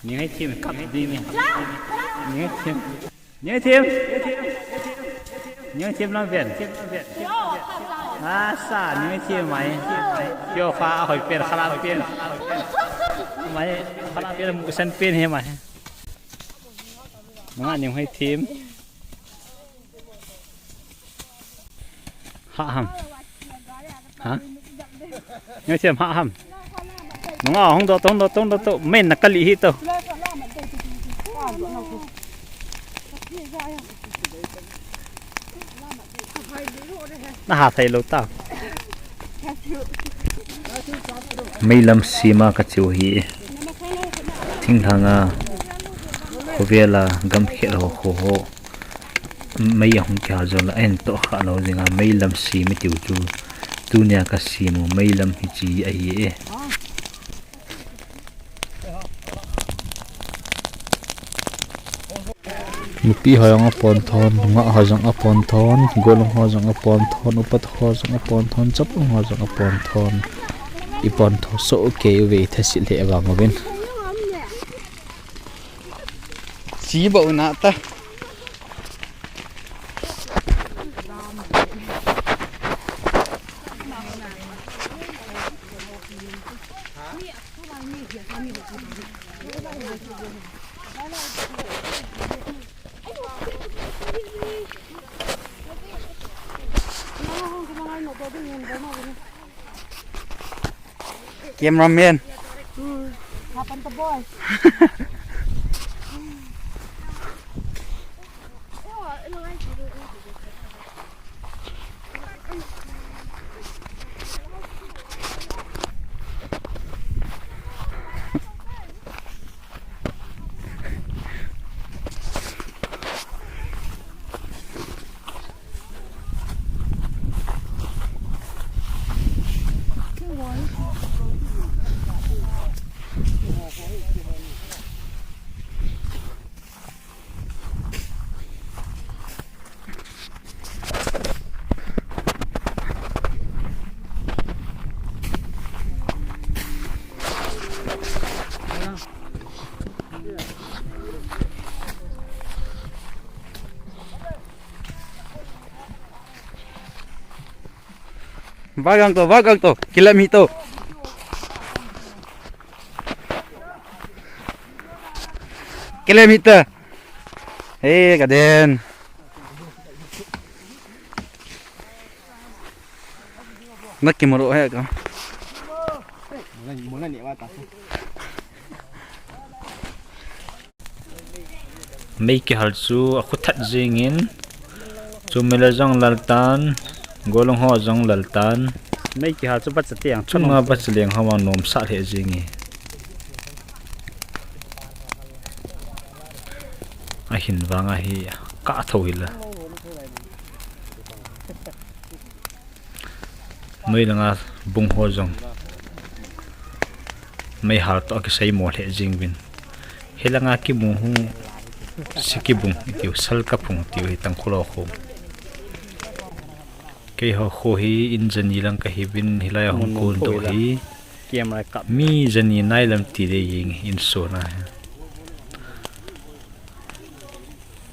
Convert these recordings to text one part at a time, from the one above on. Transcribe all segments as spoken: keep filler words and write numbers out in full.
Ning hai thim kap ding ni. Ning hai thim. Ning hai thim. Ning hai thim lam pen. Asa, ning hai thim mai. Kio kha hoi pen khala pen. Mai khala pen mu san pen he mai. Nunga ning hai thim. Ha ham. Ha? Ngai siam ha ham. Nunga hong do tong do tong do to. Men na kali hi to. Na ha thei lo ta. Meilam sima ka chiu hi. Thinglhanga. Khovela gam khel ho kho ho. Mei ahung kihal jong la, ahin toh kha lou jing a, meilam sim i tiu chu, tunia ka sim u, meilam hiche ahi e. Nupi ho jong apon thon, nungah ho jong apon thon, golhang ho jong apon thon, upa ho jong apon thon, chapang ho jong apon thon. I pon tho soh kei uve, i thasit lheh vang uvin. Chi bou na ta. Cameraman. Hmm, happen to boy. Vagang to, vagang to, kilam hi to. Kilam hi to. Hey, kaden. Naki maro hai ka. Mei kihal chu akhu that jingin, chu mei la jong lal tan, golhang ho jong lal tan. Mei kihal chu bacha tiang, chunga bacha leng ho ma nom sa lheh jing e. Ahin vang ahi, ka tho hi la. Noi langa bung ho jong meihal toh kisei mo lheh jing uvin. Hilanga kimu hu Sikibung itiu, Salkaphung itiu hi Tangkhul ho khu. Keiho khu hi in jani lang kahi uvin, hilai a hung kon doh hi. Mi jani nai lam ti dei jing in so na hi.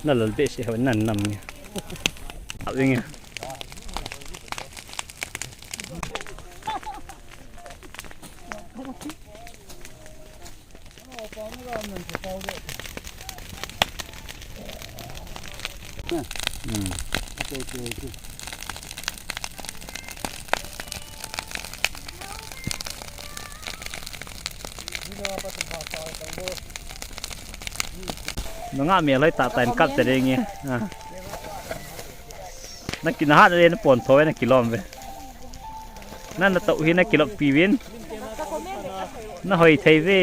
Na lal be se ho nan nam nge. Ap nge. Nunga mel hoi tah tah in kap ta ding e. Ah. Na kinahat le na pon tho ve, na kilom ve. Na na tau hi na kilom pi vin. Na hoi thei ve.